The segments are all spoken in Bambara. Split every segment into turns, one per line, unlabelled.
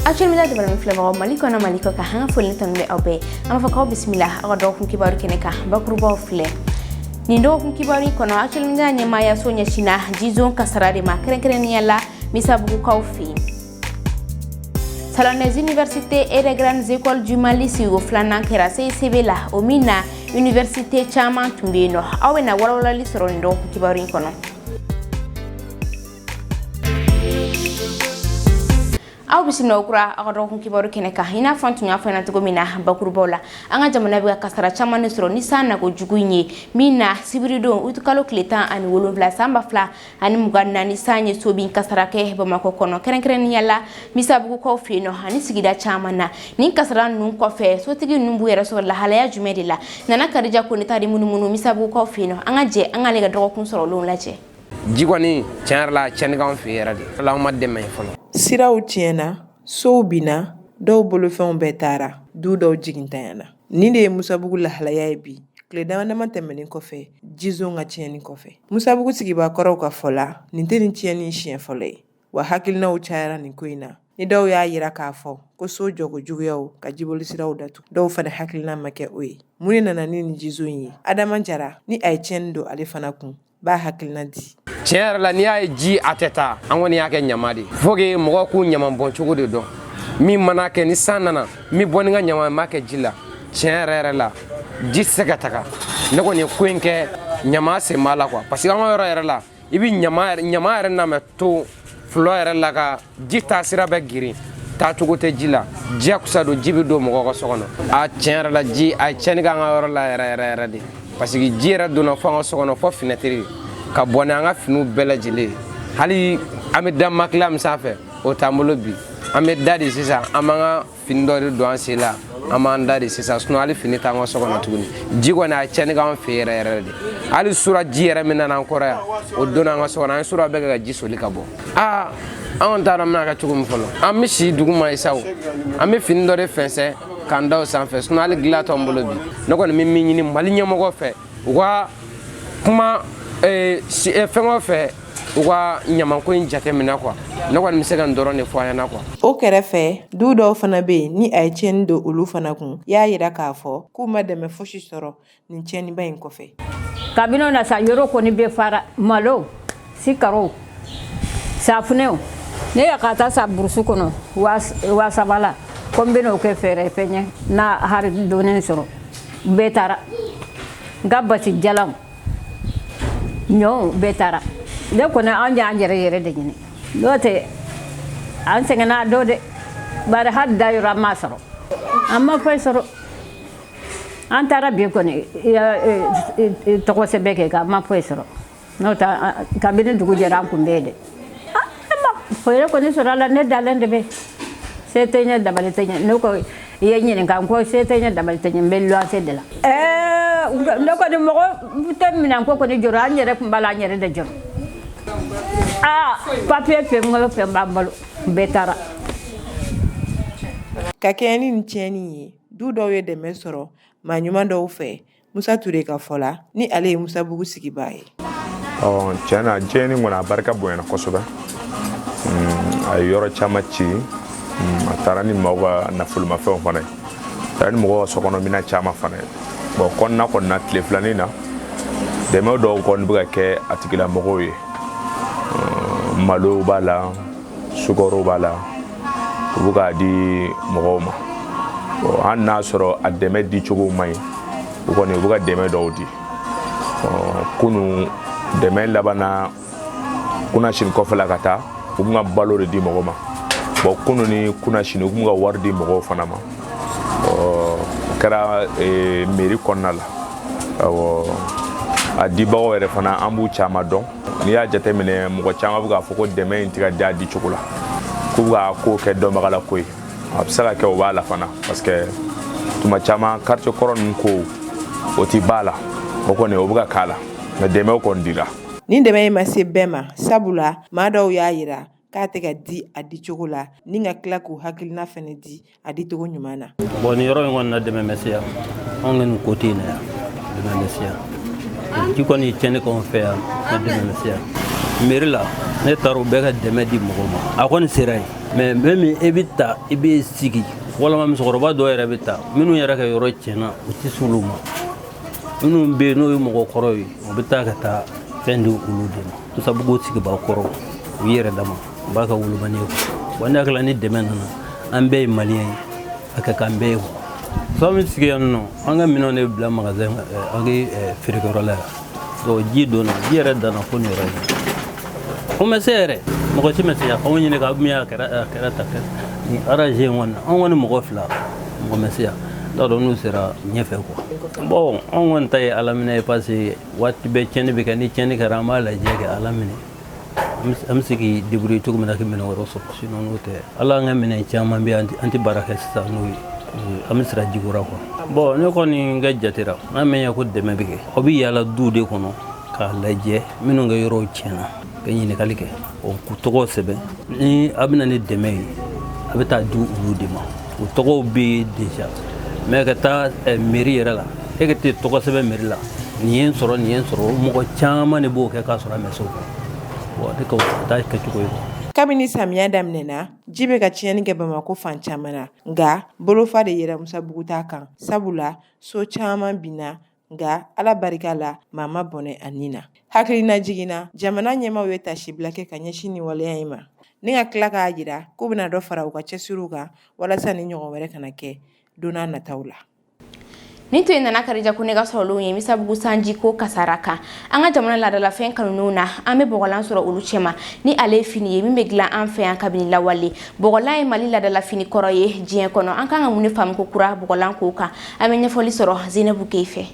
Actuel Media dabaranin filɛbagaw, Mali kɔnɔ, Mali kɔ kan, an ka foli ni tanu bɛ aw bɛɛ. An b'a fɔ k'aw bisimila aw ka dɔgɔkun kibaru kɛnɛ kan. Bakurubaw filɛ nin dɔgɔkun kibaru kɔnɔ. Actuel Media ɲɛmaayaso ɲɛsinna jizon kasara de ma, kɛrɛnkɛrɛnnenya la Misabugukaw fɛ yen. Salon des universités et des grandes écoles du Mali sigiko filanan kɛra CICB la, o min na université caman tun bɛ yen nɔ. Aw bɛna walawalali sɔrɔ nin dɔgɔkun kibaru in kɔnɔ. Aw bisimila o kura aw ka dɔgɔkun kibaru kɛnɛ kan. I n'a fɔ an tun y'a fɔ ɲɛna cogo min na bakurubaw la, an ka jamana bɛ ka kasara caman de sɔrɔ ni san nako jugu in ye, min na sibiridon utukalo tile 17 san 2024, san ye sobin kasara kɛ Bamakɔ kɔnɔ, kɛrɛnkɛrɛnnenya la Misabugukaw fɛ yen nɔ ani sigida caman na. Nin kasara ninnu kɔfɛ, sotigi ninnu b'u yɛrɛ sɔrɔ lahalaya jumɛn de la? Nana Kadija Kone ta de munumunu Misabugukaw fɛ yen nɔ. An ka jɛ an k'ale ka dɔgɔkun sɔrɔlenw lajɛ.
Ji kɔni, tiɲɛ yɛrɛ la, tiɲɛni k'anw fɛ yɛrɛ de ala ma dɛmɛ fɔlɔ.
Siraw tiɲɛna, sow binna, dɔw bolofɛnw bɛɛ taara, du dɔw jigintanyana. Nin de ye Musabugu lahalaya ye bi, tile dama dama tɛmɛnen kɔfɛ jizon ka tiɲɛni kɔfɛ. Musabugu sigibakɔrɔw ka fɔ la, nin tɛ nin tiɲɛni siɲɛ fɔlɔ ye, wa hakilinaw cayara nin ko in na, ni dɔw y'a yira k'a fɔ ko so jɔko juguyaw ka jiboli siraw datugu, dɔw fana hakilina ma kɛ o ye. Mun de nana ni nin jizon ye? Adama Jara, ni a ye tiɲɛni don ale fana kun, b'a hakilina di.
Tiɲɛ yɛrɛ la, n'i y'a ye ji a tɛ taa, an kɔni y'a kɛ ɲama de. Faut que mɔgɔw k'u ɲama bɔn cogo de dɔn. Min mana kɛ ni san nana, min bɔ ni ka ɲama m'a kɛ ji la. Tiɲɛ yɛrɛ yɛrɛ la, ji tɛ se ka taga. Ne kɔni ye ko in kɛ ɲama sen b'a la quoi, parce que an ka yɔrɔ yɛrɛ la, i bɛ ɲama yɛrɛ namɛ to fulɔ yɛrɛ la ka ji taa sira bɛɛ girin, taacogo tɛ ji la, diyakusa don, ji bɛ don mɔgɔw ka so kɔnɔ. A tiɲɛ yɛrɛ la, ji a ye tiɲɛni k'an ka yɔrɔ la yɛrɛ yɛrɛ yɛrɛ de, parce que ji yɛrɛ donna fo an ka so kɔnɔ, fo finɛtiri, ka bɔ ni an ka finiw bɛɛ lajɛlen. Hali an bɛ da matelas min sanfɛ, o t'an bolo bi. An bɛ da de sisan, an b'an ka fini dɔ de don an sen la, an b'an da de sisan. Sinon hali fini t'an ka so kɔnɔ tuguni. Ji kɔni a ye tiɲɛni k'an fɛ yɛrɛ yɛrɛ de. Hali sura ji yɛrɛ min nana an kɔrɔ yan, o donna an ka so kɔnɔ. An ye sura bɛɛ kɛ ka ji soli ka bɔ. Aa, an kɔni t'a dɔn an bɛna kɛ cogo min fɔlɔ. An bɛ si duguma ye sa o, an bɛ fini dɔ de fɛnsɛn k'an da o sanfɛ, sinon hali dilan t'an bolo bi. Ne kɔni bɛ min ɲini Mali ɲɛmɔgɔ fɛ, u ka kuma fɛnkɛw fɛ, u ka ɲamanko in jateminɛ quoi. Ne kɔni bɛ se ka nin dɔrɔn de fɔ an ɲɛna quoi.
O kɛrɛfɛ, du dɔw fana bɛ yen, ni a ye tiɲɛni don olu fana kun, y'a yira k'a fɔ k'u ma dɛmɛ fosi sɔrɔ nin tiɲɛniba in kɔfɛ.
Kabini o na sa, yɔrɔ kɔni bɛ fara, malo, sikaro, safunɛw. Ne y'a ka taa sa burusu kɔnɔ 3000 la, ko n bɛn'o kɛ feere fɛn ye n'a hari dɔɔnin sɔrɔ, bɛɛ taara. N ka basi jalanw, ɲɔw bɛɛ taara. Ne kɔni, an y'an yɛrɛ yɛrɛ de ɲini, n'o tɛ an sɛgɛnna a dɔ dɛ, bari hali da yɔrɔ an m'a sɔrɔ, an ma foyi sɔrɔ. An taara bi kɔni tɔgɔ sɛbɛn kɛ, k'an ma foyi sɔrɔ. N'o tɛ, kabini dugu jɛra, an kun bɛ yen dɛ. An ma feere kɔni sɔrɔ a la. Ne dalen de bɛ, se tɛ ɲɛ, dabali tɛ ɲɛ. Ne ko i ye ɲininka, n ko se tɛ ɲɛ, dabali tɛ ɲɛ, n bɛ luwanse de la. Ne kɔni, mɔgɔ tɛ minɛn ko kɔni jɔrɔ, an yɛrɛ kun b'a la, an yɛrɛ de jɔrɔ. Aa, papiye fɛn o fɛn b'an bolo, bɛɛ taara.
Ka kɛɲɛ ni nin tiɲɛni ye, du dɔw ye dɛmɛ sɔrɔ maa ɲuman dɔw fɛ. Musa Ture ka fɔ la, ni ale ye Musabugu sigibaa ye.
Ɔ, tiɲɛ na, tiɲɛni kɔni a barika bonyana kosɛbɛ. A ye yɔrɔ caman ci, a taara ni maaw ka nafolomafɛnw fana ye, a taara ni mɔgɔw ka sokɔnɔminɛn caman fana ye. Bon, kɔnɔna kɔni na, tile filanin na, dɛmɛ dɔw kɔni bɛ ka kɛ a tigilamɔgɔw ye. Malow b'a la, sukaro b'a la, u bɛ k'a di mɔgɔw ma. Hali n'a sɔrɔ a dɛmɛ di cogo man ɲi, u kɔni u bɛ ka dɛmɛ dɔw di. Kunun dɛmɛ labanna kunasini kɔfɛ la ka taa, u tun ka balo de di mɔgɔ ma. Bon, kunun ni kunasini, u tun ka wari di mɔgɔw fana ma. O kɛra mairie kɔnɔna la. Awɔ, a dibagaw yɛrɛ fana, an b'u caman dɔn. N'i y'a jateminɛ, mɔgɔ caman bɛ k'a fɔ ko dɛmɛ in tɛ ka di a di cogo la, k'u bɛ k'a ko kɛ dɔnbagala ko ye. A bɛ se ka kɛ o b'a la fana, parce que tuma caman quartier kɔrɔ ninnu ko o ti ba la, o kɔni o bɛ ka k'a la, mais dɛmɛw kɔni dira.
Nin dɛmɛ in ma se bɛɛ ma, sabula maa dɔw y'a yira k'a tɛ ka di a di cogo la, ni ka tila k'u hakilina fɛnɛ di a di cogo ɲuman na.
Bon, nin yɔrɔ in kɔni na, dɛmɛ bɛ se yan. Anw ka nin côté in na yan, dɛmɛ bɛ se yan. Ji kɔni tiɲɛni k'anw fɛ yan, mais dɛmɛ bɛ se yan. Mairie la, ne taara, u bɛɛ ka dɛmɛ di mɔgɔw ma, a kɔni sera yen. Mais même e bɛ ta, i bɛ sigi, walama musokɔrɔba dɔw yɛrɛ bɛ ta, minnu yɛrɛ ka yɔrɔ tiɲɛna, u tɛ se olu ma. Minnu bɛ yen, n'o ye mɔgɔkɔrɔw ye, u bɛ taa ka taa fɛn di olu de ma. Musabugu sigibaa kɔrɔ, u yɛrɛ dama u b'a ka wolomani ye. Wa ne hakili la, ni dɛmɛ nana, an bɛɛ ye maliyɛn ye, a ka kan bɛɛ ye. Fa min sigi yan nɔ, an ka minɛnw de bila magasin, an ka feerekɛyɔrɔ la yan. Donc ji donna, ji yɛrɛ danna fo nin yɔrɔ in. O ma se yɛrɛ, mɔgɔ si ma se yan k'anw ɲininka ka min a kɛra, a kɛra ta kɛ nin arrange in kɔni. An kɔni mɔgɔ fila, mɔgɔ ma se yan. N t'a dɔn n'u sera ɲɛfɛ quoi. Bon, anw kɔni ta ye ala minɛ ye, parce que waati bɛɛ tiɲɛni bɛ kɛ. Ni tiɲɛni kɛra, an b'a lajɛ kɛ ala minɛ, an bɛ se k'i débrouiller cogo min na ka minɛn wɛrɛ sɔrɔ. Sinon n'o tɛ, ala an ka minɛn caman bɛ yen, an tɛ baara kɛ sisan n'o ye, an bɛ siran jiko ra quoi. Bon, ne kɔni ka jate ra, n'a mɛn ɲɛ ko dɛmɛ bɛ kɛ, aw bɛ yaala du de kɔnɔ k'a lajɛ minnu ka yɔrɔw tiɲɛna, ka ɲininkali kɛ, k'u tɔgɔ sɛbɛn. Ni a bɛ na ni dɛmɛ ye, a bɛ taa di olu de ma, u tɔgɔw bɛ yen déjà. Mais ka taa mairie yɛrɛ la, e ka tɛ tɔgɔ sɛbɛn mairie la, nin ye n sɔrɔ, nin ye n sɔrɔ, mɔgɔ caman de b'o kɛ k'a sɔrɔ a ma se o kɔ. Bon, ne ka o t'a kɛcogo ye.
Kabini samiya daminɛna, ji bɛ ka tiɲɛni kɛ Bamakɔ fan caman na, nka bolofa de yera Musabugu ta kan, sabula so caman binna, nka Ala barika la, maa ma bɔnɛ a nin na. Hakilina jiginna, jamana ɲɛmaaw ye tasibila kɛ ka ɲɛsin nin waleya in ma, ni ka tila k'a jira k'u bɛna dɔ fara u ka cɛsiriw kan walasa ni ɲɔgɔn wɛrɛ kana kɛ don n'a nataw la.
Nin tun ye Nana Kadija Kone ka sɔrɔlenw ye Misabugu sanji ko kasara kan. An ka jamana laadalafɛn kanulenw na, an bɛ bɔgɔlan sɔrɔ olu cɛma, ni ale ye fini ye min bɛ dilan an fɛ yan kabini lawale. Bɔgɔlan ye Mali laadalafini kɔrɔ ye diɲɛ kɔnɔ. An kan ka mun de faamu ko kura bɔgɔlan ko kan? An bɛ ɲɛfɔli sɔrɔ Zenabu Keye fɛ.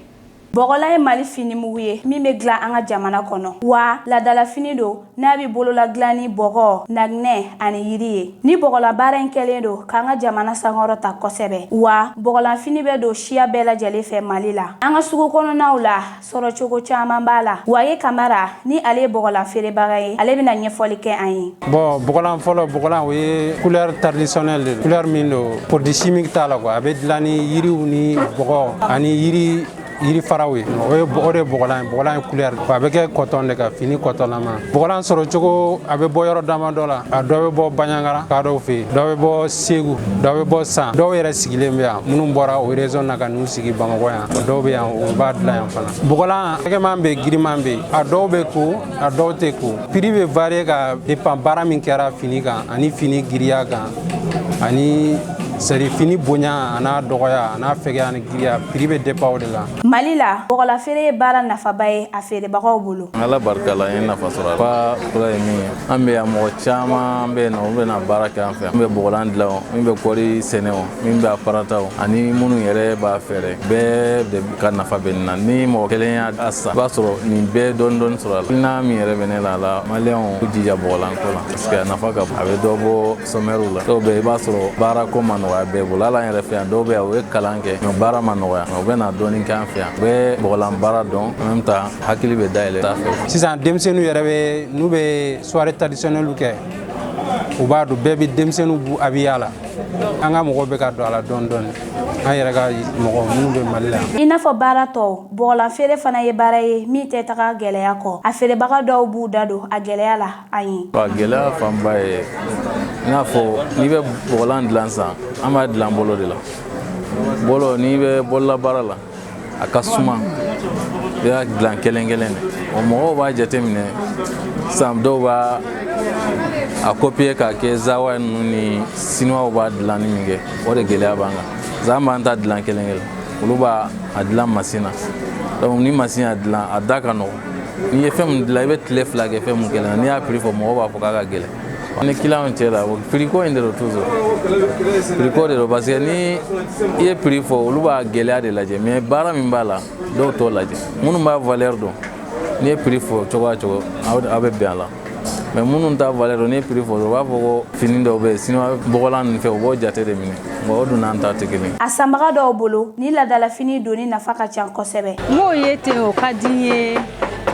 Bɔgɔlan ye Mali fini mugu ye min bɛ dilan an ka jamana kɔnɔ, wa laadalafini don n'a bɛ bolola dilan ni bɔgɔ, naginɛ ani yiri ye. Ni bɔgɔla baara in kɛlen don k'an ka jamana sankɔrɔ ta kosɛbɛ, wa bɔgɔlanfini bɛ don siya bɛɛ lajɛlen fɛ Mali la. An ka sugu kɔnɔnaw la, sɔrɔ cogo caman b'a la. Waye Kamara, ni ale ye bɔgɔlan feerebaga ye, ale bɛna ɲɛfɔli kɛ an ye.
Bon, bɔgɔlan fɔlɔ, bɔgɔlan o ye couleur traditionnelle de, couleur min don, produit chimique t'a la quoi. A bɛ dilan ni yiriw ni bɔgɔ ani yiri faraw ye. O ye, o de ye bɔgɔlan ye. Bɔgɔlan ye couleur, a bɛ kɛ coton de kan, fini coton lama. Bɔgɔlan sɔrɔ cogo, a bɛ bɔ yɔrɔ damadɔ la. A dɔ bɛ bɔ Baɲangara ka dɔw fɛ yen, dɔ bɛ bɔ Segu, dɔ bɛ bɔ San. Dɔw yɛrɛ sigilen bɛ yan, minnu bɔra o région na ka n'u sigi Bamakɔ yan, dɔw bɛ yan, u b'a dilan yan fana. Bɔgɔlan fɛgɛman bɛ yen, giriman bɛ yen, a dɔw bɛ ko, a dɔw tɛ ko. Prix bɛ varier ka dépend baara min kɛra fini kan, ani fini giriya kan, ani c'est à dire fini bonya a n'a dɔgɔya, a n'a fɛgɛya ni giriya, prix bɛ dépend o de la.
Mali la, bɔgɔla feere ye baara nafaba ye a feerebagaw bolo.
Ala barika la, n ye nafa sɔrɔ a la. Fa fɔlɔ ye min ye, an bɛ yan, mɔgɔ caman bɛ yen nɔ, u bɛ na baara kɛ an fɛ. Min bɛ bɔgɔlan dilan o, min bɛ kɔɔri sɛnɛ o, min bɛ a parata o, ani minnu yɛrɛ b'a feere, bɛɛ de ka nafa bɛ nin na. Ni mɔgɔ kelen y'a san, i b'a sɔrɔ nin bɛɛ dɔɔni dɔɔni sɔrɔ a la. Hakilina min yɛrɛ bɛ ne la a la, maliyɛnw k'u jija bɔgɔlan ko la, parce que a nafa ka bon, a bɛ dɔ bɔ chômeur la. Dɔw bɛ yen, i b'a sɔrɔ baara ko ma nɔgɔya bɛɛ bolo. Hali an yɛrɛ fɛ yan, dɔw bɛ yan, u ye kalan kɛ, mais baara ma nɔgɔya, u bɛ na dɔɔni kɛ an fɛ yan, u bɛ bɔgɔlan baara dɔn, en même temps hakili bɛ dayɛlɛ t'a fɛ.
Sisan denmisɛnninw yɛrɛ bɛ, n'u bɛ soirée traditionnelle kɛ, u b'a dɔn, bɛɛ bɛ denmisɛnninw b'u habillé a la. An ka mɔgɔw bɛ ka don a la dɔɔni dɔɔni, an yɛrɛ ka mɔgɔ minnu bɛ Mali la.
I n'a fɔ baara tɔw, bɔgɔlan feere fana ye baara ye min tɛ taga gɛlɛya kɔ. A feerebaga dɔw b'u da don a gɛlɛya la an ye.
Wa gɛlɛya fanba ye, i n'a fɔ n'i bɛ bɔgɔlan dilan sisan, an b'a dilan bolo de la. Bolo, n'i bɛ bololabaara la, a ka suma, i b'a dilan kelen kelen de. O mɔgɔw b'a jateminɛ sisan, dɔw b'a a copier k'a kɛ zawa ninnu ni sinuwaw b'a dilanni min kɛ. O de gɛlɛya b'an kan. Parce que an b'an ta dilan kelen kelen, olu b'a a dilan masin na. Donc ni masin y'a dilan, a da ka nɔgɔn. N'i ye fɛn min dilan, i bɛ tile 2 kɛ fɛn min kelen na, n'i y'a prix fɔ, mɔgɔw b'a fɔ k'a ka gɛlɛn. Ni client cɛ la, prix ko in de don, toujours prix ko de don, parce que ni i ye prix fɔ, olu b'a gɛlɛya de lajɛ, mais baara min b'a la, dɔw t'o lajɛ. Minnu b'a valeur dɔn, n'i ye prix fɔ cogo o cogo, aw bɛ bɛn a la. Mais minnu t'a valeur dɔn, n'i ye prix fɔ dɔrɔn, u b'a fɔ ko fini dɔw bɛ yen, sinuwa bɔgɔlan ninnu fɛ, u b'o jate de minɛ. Bon, o dun n'an ta tɛ kelen.
A sanbaga dɔw bolo, ni laadalafini donni nafa ka ca kosɛbɛ.
N m'o ye ten, o ka di n ye.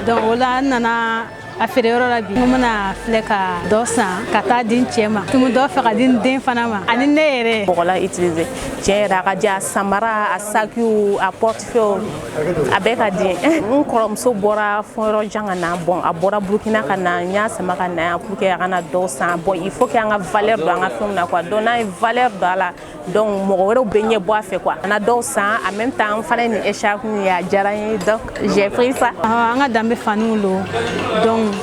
Donc o la n nana. A feereyɔrɔ la bi, n ko n bɛna filɛ ka dɔ san ka taa di n cɛ ma, tun bɛ dɔ fɛ ka di n den fana ma ani ne yɛrɛ.
Bɔgɔlan utiliser, tiɲɛ yɛrɛ, a ka di. A samara, a sakiw, a portefeuille, a bɛɛ ka di. N kɔrɔmuso bɔra fɔ yɔrɔ jan ka na. Bon, a bɔra Burukina ka na, n y'a sama ka na yan pour que a ka na dɔw san. Bon, il faut que an ka valeur don an ka fɛnw na quoi. Donc n'an ye valeur don a la, donc mɔgɔ wɛrɛw bɛ ɲɛ bɔ a fɛ quoi. A na dɔw san, en même temps n fana ye nin écharpe ye, a diyara n ye, donc j'ai pris ça.
An ka danbe faniw lo, donc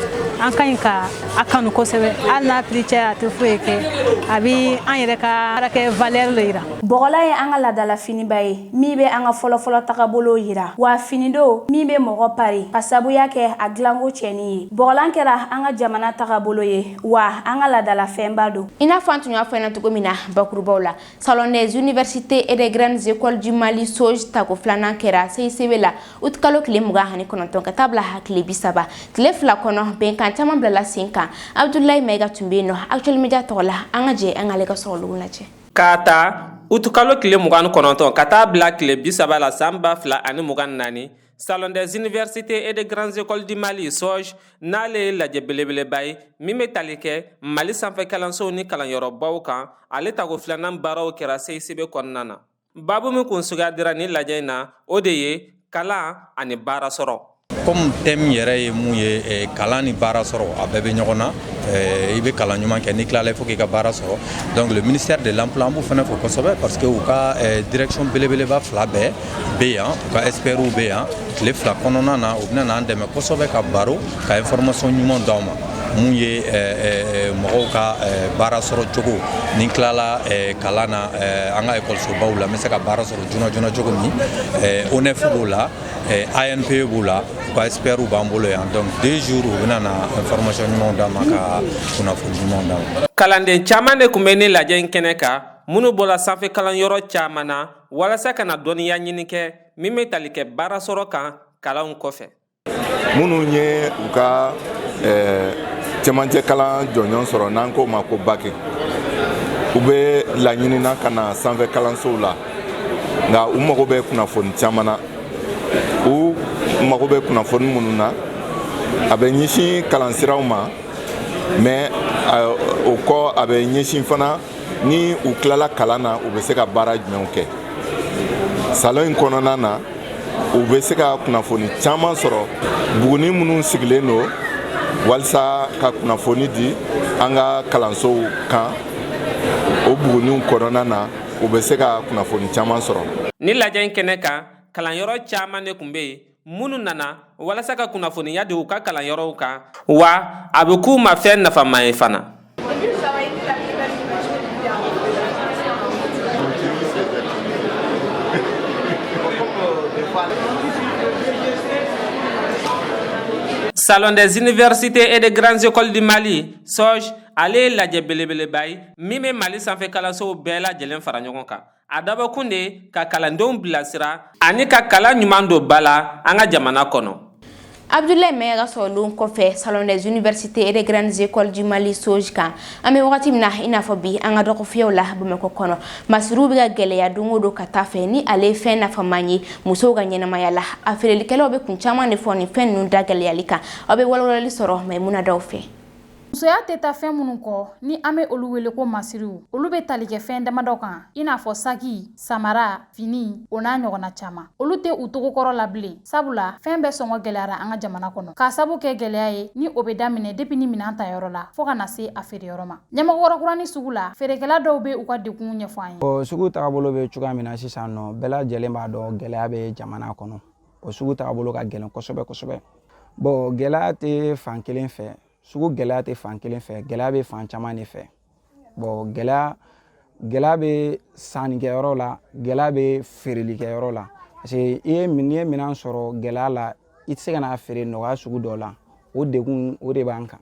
an ka ɲi ka a kanu kosɛbɛ. Hali n'a prix caya, a tɛ foyi kɛ, a bi an yɛrɛ ka baarakɛ valeur le yira.
Bɔgɔlan ye an ka laadala finiba ye min bɛ an ka fɔlɔfɔlɔ tagabolo yira, wa fini don min bɛ mɔgɔ pari ka sabuya kɛ a dilanko cɛnin ye. Bɔgɔlan kɛra an ka jamana tagabolo ye, wa an ka laadala fɛnba don.
I n'a fɔ an tun y'a fɔ ɲɛna cogo min na bakurubaw la, Salon des universités et des grandes écoles du Mali, SAUG, tako filanan kɛra CICB la utikalo tile 29 ka taa bila tile 30. Tile 2 kɔnɔ, bɛnkan caman bilala sen kan. Abdoulaye Mayiga tun bɛ yen nɔ Actuel Media tɔgɔ la. An ka jɛ an k'ale ka sɔrɔlugu lajɛ.
K'a ta utukalo tile 29 ka taa bila tile 30 la san 2024, Salon des universités et des grandes écoles du Mali, SAUG, n'ale ye lajɛ belebeleba ye min bɛ tali kɛ Mali sanfɛ kalansow ni kalanyɔrɔbaw kan, ale tako filanan baaraw kɛra CICB kɔnɔna na. Babu min kun sugandira ni lajɛ in na, o de ye kalan ani baara sɔrɔ.
Comme thème yɛrɛ ye mun ye, kalan ni baara sɔrɔ, a bɛɛ bɛ ɲɔgɔn na. I bɛ kalan ɲuman kɛ, n'i tilala, il faut k'i ka baara sɔrɔ. Donc le ministère de l'Emploi, an b'u fana fo kosɛbɛ parce que u ka direction belebeleba fila bɛɛ bɛ yan, u ka experts bɛ yan. Tile 2 kɔnɔna na, u bɛna n'an dɛmɛ kosɛbɛ ka baro ka information ɲuman d'aw ma, mun ye mɔgɔw ka baara sɔrɔ cogo ni tilala kalan na an ka ekɔlisobaw la, n bɛ se ka baara sɔrɔ joona joona cogo min. ONEF b'o la, ANPE b'o la, u ka experts b'an bolo yan. Donc 2 jours, u bɛna na information ɲumanw d'an ma, ka kunnafoni ɲumanw d'an ma.
Kalanden caman de tun bɛ ni lajɛ in kɛnɛ kan, minnu bɔra sanfɛ kalanyɔrɔ caman na walasa ka na dɔnniya ɲini kɛ min bɛ tali kɛ baara sɔrɔ kan kalanw kɔfɛ.
Minnu ye u ka cɛmancɛ kalan jɔnjɔn sɔrɔ, n'an k'o ma ko bac, u bɛ laɲini na ka na sanfɛ kalansow la, nka u mago bɛ kunnafoni caman na. U mago bɛ kunnafoni minnu na, a bɛ ɲɛsin kalansiraw ma, mais o kɔ, a bɛ ɲɛsin fana ni u tilala kalan na, u bɛ se ka baara jumɛnw kɛ. Salon in kɔnɔna na, u bɛ se ka kunnafoni caman sɔrɔ. Buguni minnu sigilen don walisa ka kunnafoni di an ka kalansow kan, o buguniw kɔnɔna na, u bɛ se ka kunnafoni caman sɔrɔ.
Ni lajɛ in kɛnɛ kan, kalanyɔrɔ caman de tun bɛ yen minnu nana walasa ka kunnafoniya di u ka kalanyɔrɔw kan, wa a bɛ k'u ma fɛn nafama ye fana. Salon des universités et des grandes écoles du Mali, SAUG, ale ye lajɛ belebeleba ye min bɛ Mali sanfɛ kalansow bɛɛ lajɛlen fara ɲɔgɔn kan. A dabɔkun de ka kalandenw bilasira ani ka kalan ɲuman don ba la an ka jamana kɔnɔ.
Abdoulaye Mayiga sɔrɔlen kɔfɛ Salon des universités et des grandes écoles du Mali, SAUG kan, an bɛ wagati min na i n'a fɔ bi, an ka dɔgɔfiyɛw la Bamakɔ kɔnɔ, masiriw bɛ ka gɛlɛya don o don ka taa fɛ. Ni ale ye fɛn nafama ye musow ka ɲɛnamaya la, a feerelikɛlaw bɛ kun caman de fɔ nin fɛn ninnu da gɛlɛyali kan. Aw bɛ walawalali sɔrɔ Maimuna Daw fɛ.
Musoya tɛ taa fɛn minnu kɔ, ni an bɛ olu wele ko masiriw, olu bɛ tali kɛ fɛn damadɔ kan, i n'a fɔ saki, samara, fini, o n'a ɲɔgɔnna caman. Olu tɛ u togokɔrɔ la bilen, sabula fɛn bɛɛ sɔngɔ gɛlɛyara an ka jamana kɔnɔ, k'a sabu kɛ gɛlɛya ye ni o bɛ daminɛ depuis ni minɛn ta yɔrɔ la fɔɔ ka na se a feereyɔrɔ ma. Ɲamakɔrɔkurani sugu la, feerekɛla dɔw bɛ u ka degun ɲɛfɔ an ye.
O sugu tagabolo bɛ cogoya min na sisan nɔ, bɛɛ lajɛlen b'a dɔn gɛlɛya bɛ jamana kɔnɔ. O sugu tagabolo ka gɛlɛn kosɛbɛ kosɛbɛ. Bon, gɛlɛya tɛ fan kelen fɛ, sugu gɛlɛya tɛ fan kelen fɛ, gɛlɛya bɛ fan caman de fɛ. Bon, gɛlɛya bɛ sannikɛyɔrɔ la, gɛlɛya bɛ feerelikɛyɔrɔ la, parce que i ye n'i ye minɛn sɔrɔ gɛlɛya la, i tɛ se ka n'a feere nɔgɔya sugu dɔ la. O degun o de b'an kan.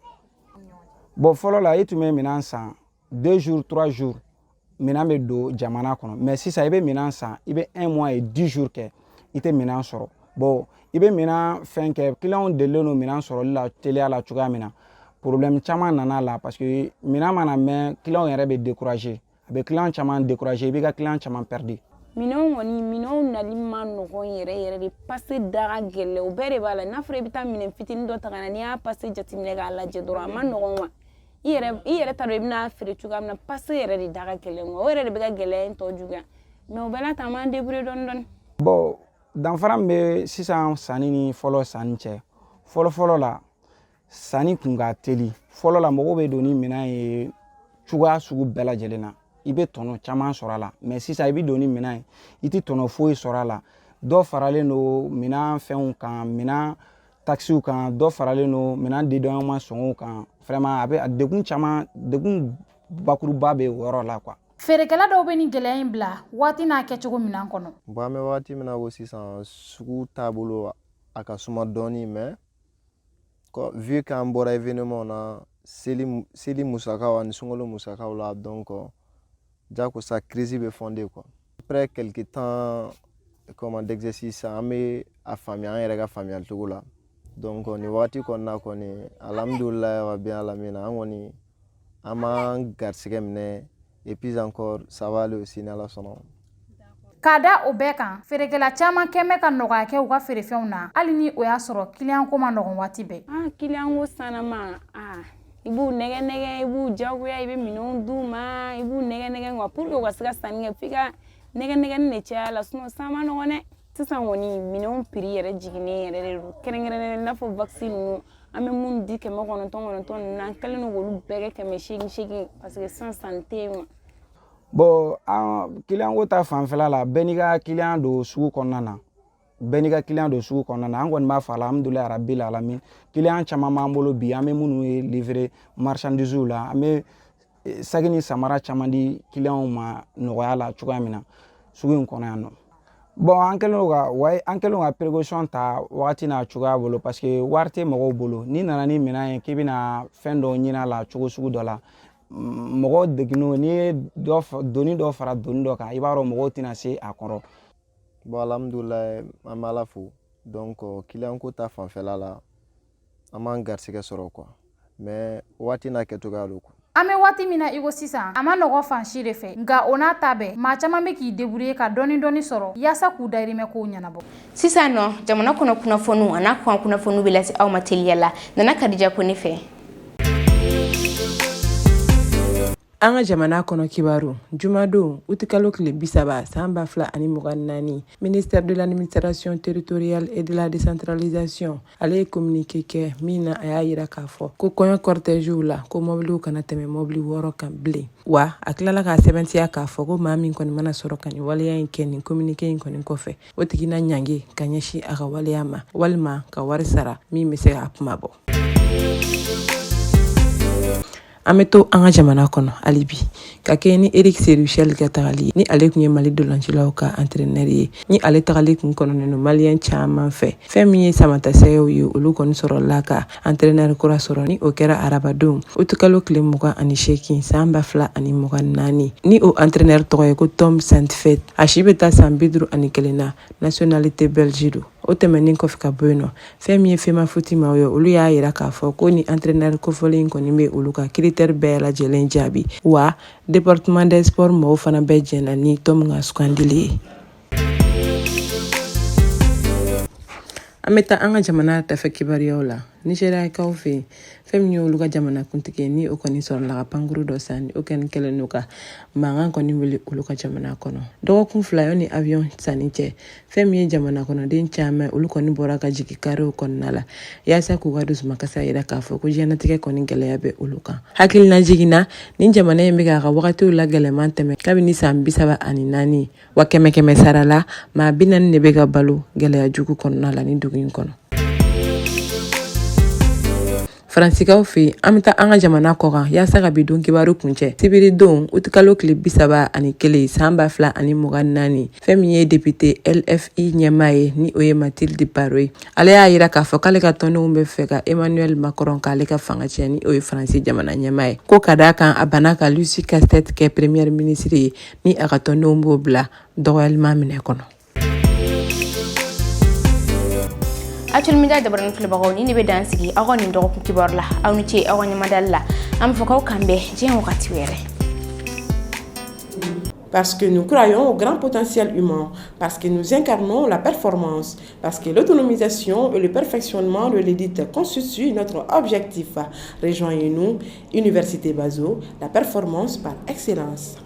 Bon, fɔlɔ la, i tun bɛ minɛn san 2 jours, 3 jours, minɛn bɛ don jamana kɔnɔ, mais sisan i bɛ minɛn san, i bɛ un mois et 10 jours kɛ, i tɛ minɛn sɔrɔ. Bon, i bɛ minɛn fɛn kɛ, clients delilen don minɛn sɔrɔli la teliya la cogoya min na, problème caman nana la, parce que minɛn mana mɛn, clients yɛrɛ bɛ décourager, a bɛ client caman décourager, i b'i ka client caman perdu.
Minɛnw kɔni, minɛnw nali ma nɔgɔn yɛrɛ yɛrɛ de, pase da ka gɛlɛn. O bɛɛ de b'a la. N'a fɔra i bɛ taa minɛn fitinin dɔ ta ka na, n'i y'a pase jateminɛ k'a lajɛ dɔrɔn, a ma nɔgɔn wa. I yɛrɛ t'a dɔn i bɛna feere cogoya min na. Pase yɛrɛ de da ka gɛlɛn wa, o yɛrɛ de bɛ ka gɛlɛya in tɔ juguya. Mais o bɛɛ n'a ta, an b'an débrouiller dɔɔni dɔɔni.
Bon, danfara min bɛ sisan sanni ni fɔlɔ sanni cɛ, fɔlɔ fɔlɔ la, sanni kun ka teli. Fɔlɔ la, mɔgɔw bɛ don ni minɛn ye cogoya sugu bɛɛ lajɛlen na, i bɛ tɔnɔ caman sɔrɔ a la. Mais sisan, i bɛ don ni minɛn ye, i tɛ tɔnɔ foyi sɔrɔ a la. Dɔ faralen don minɛn fɛnw kan, minɛn taxes kan, dɔ faralen don minɛn dédouanement sɔngɔw kan. Vraiment, a bɛ a degun caman, degun bakuruba bɛ o yɔrɔ la quoi.
Feerekɛla dɔw bɛ nin gɛlɛya in bila waati n'a kɛcogo minɛn kɔnɔ.
Bon, an bɛ wagati min na ko sisan, sugu taabolo a ka suma dɔɔni, mais vu qu'an bɔra événement na, seli seli musakaw ani sunkalo musakaw la, donc jagosa crise bɛ fondé quoi. Après quelque temps, comment, d'exercice, an bɛ a faamuya an yɛrɛ ka faamuyali cogo la. Donc nin wagati kɔnɔna kɔni, alhamdulilayi rabi alamina, an kɔni an m'an garisɛgɛ minɛ, et puis encore ça va aller aussi, ni Ala sɔnna.
K'a da o bɛɛ kan, feerekɛla caman kɛn bɛ ka nɔgɔya kɛ u ka feerefɛnw na, hali ni o y'a sɔrɔ kiliyan ko ma nɔgɔn waati bɛɛ.
Ah, kiliyan ko sanama, ah, i b'u nɛgɛ nɛgɛ, i b'u jagoya, i bɛ minɛnw d'u ma, i b'u nɛgɛ nɛgɛ quoi, pour que u ka se ka sanni kɛ, f'i ka nɛgɛ nɛgɛni de caya la, sinon san ma nɔgɔn dɛ. Sisan kɔni, minɛnw prix yɛrɛ jiginnen yɛrɛ de don, kɛrɛnkɛrɛnnen i n'a fɔ wax ninnu, an bɛ mun di 900 ninnu, an kɛlen don k'olu bɛɛ kɛ 800 800, parce que sisan sanni tɛ yen quoi.
Bon, an kiliyan ko ta fanfɛla la, bɛɛ n'i ka kiliyan don sugu kɔnɔna na, bɛɛ n'i ka kiliyan don sugu kɔnɔna na. An kɔni b'a fɔ alhamdulilayi rabil alamin, kiliyan caman b'an bolo bi, an bɛ minnu ye livrer marchandises la. An bɛ saki ni samara caman di kiliyanw ma nɔgɔya la cogoya min na sugu in kɔnɔ yan nɔ. Bon, an kɛlen don ka wa, an kɛlen don ka précaution ta wagati n'a cogoya bolo, parce que wari tɛ mɔgɔw bolo. N'i nana ni minɛn ye k'i bɛna fɛn dɔ ɲini a la cogo sugu dɔ la, mɔgɔw degunnen, n'i ye dɔ doni dɔ fara doni dɔ kan, i b'a dɔn mɔgɔw tɛna se a kɔrɔ.
Bon, alhamdulilayi, an bɛ Ala fo. Donc kiliyan ko ta fanfɛla la, an m'an garisɛgɛ sɔrɔ quoi, mais waati n'a kɛcogoya don quoi.
An bɛ waati min na i ko sisan, a ma nɔgɔ fan si de fɛ, nka o n'a ta bɛɛ, maa caman bɛ k'i débrouiller ka dɔɔni dɔɔni sɔrɔ yaasa k'u dayirimɛ kow ɲɛnabɔ.
Sisan nɔ, jamana kɔnɔ kunnafoniw a n'a kɔkan kunnafoniw bɛ lase aw ma teliya la. Nana Kadija Kone fɛ.
An ka jamana kɔnɔ kibaru, jumadon utikalo tile 30 san 2024, ministère de l'Administration territoriale et de la décentralisation, ale ye communiqué kɛ min na a y'a yira k'a fɔ ko kɔɲɔ cortègew la, ko mɔbiliw kana tɛmɛ mɔbili 6 kan bilen. Wa a tilala k'a sɛbɛntiya k'a fɔ ko maa min kɔni mana sɔrɔ ka nin waleya in kɛ nin communiqué in kɔni kɔfɛ, o tigi na ɲange ka ɲɛsin a ka waleya ma, walima ka wari sara min bɛ se k'a kuma bɔ. An bɛ to an ka jamana kɔnɔ hali bi, ka kɛɲɛ ni Eric Sekou Chelle ka tagali ye, ni ale tun ye Mali dolancilaw ka entraîneur ye, ni ale tagali kun kɔnɔnen don maliyɛn caman fɛ. Fɛn min ye Samatasɛgɛw ye, olu kɔni sɔrɔla ka entraîneur kura sɔrɔ, ni o kɛra arabadon utikalo tile 28 san 2024, ni o entraîneur tɔgɔ ye ko Tom Saintfiet. A si bɛ taa san 51 na, nationalité belge don. O tɛmɛnen kɔfɛ ka bɔ yen nɔ, fɛn min ye Femafoot maaw ye, olu y'a yira k'a fɔ ko ni entraîneur kofɔlen in kɔni bɛ olu ka critère bɛɛ lajɛlen jaabi, wa département des sports maaw fana bɛɛ jɛnna ni Tom ka sugandili ye. An bɛ taa an ka jamana dafɛ kibaruyaw la. Nizeriyakaw fɛ yen, fɛn min ye olu ka jamana kuntigi ye, ni o kɔni sɔrɔla ka pankuru dɔ san, ni o kɔni kɛlen don ka mankan kɔni wuli olu ka jamana kɔnɔ. Dɔgɔkun 2 yanni avion sanni cɛ, fɛn min ye jamana kɔnɔden caman, olu kɔni bɔra ka jigin karew kɔnɔna la yaasa k'u ka dusumakasa yira k'a fɔ ko diɲɛnatigɛ kɔni gɛlɛya bɛ olu kan. Hakilina jiginna, nin jamana in bɛ k'a ka wagatiw la gɛlɛman tɛmɛ kabini san 34, wa kɛmɛ kɛmɛ sara la, maa 40 de bɛ ka balo gɛlɛya jugu kɔnɔna la ni dugu in kɔnɔ. Faransikaw fɛ yen, an bɛ taa an ka jamana kɔkan yaasa ka bi don kibaru kuncɛ. Sibiri don utikalo tile 31 san 2024, fɛn min ye député LFI ɲɛmaa ye, ni o ye Mathilde Panot ye, ale y'a yira k'a fɔ k'ale ka tɔndenw bɛ fɛ ka Emmanuel Macron k'ale ka fanga tiɲɛ, ni o ye Faransi jamana ɲɛmaa ye, ko ka d'a kan a banna ka Lucie Castets kɛ première ministre ye, ni a ka tɔndenw b'o bila dɔgɔyalima minɛ kɔnɔ.
Actuel Media jabarani filɛbagaw, ni ne bɛ dan sigi aw ka nin dɔgɔkun kibaru la. Aw ni ce aw ka ɲɛmadali la. An bɛ fɔ k'aw kan bɛn diɲɛ wagati wɛrɛ.
Parce que nous croyons au grand potentiel humain, parce que nous incarnons la performance, parce que l'autonomisation et le perfectionnement de l'élite constituent notre objectif. Rejoignez-nous, Université Bazo, la performance par excellence.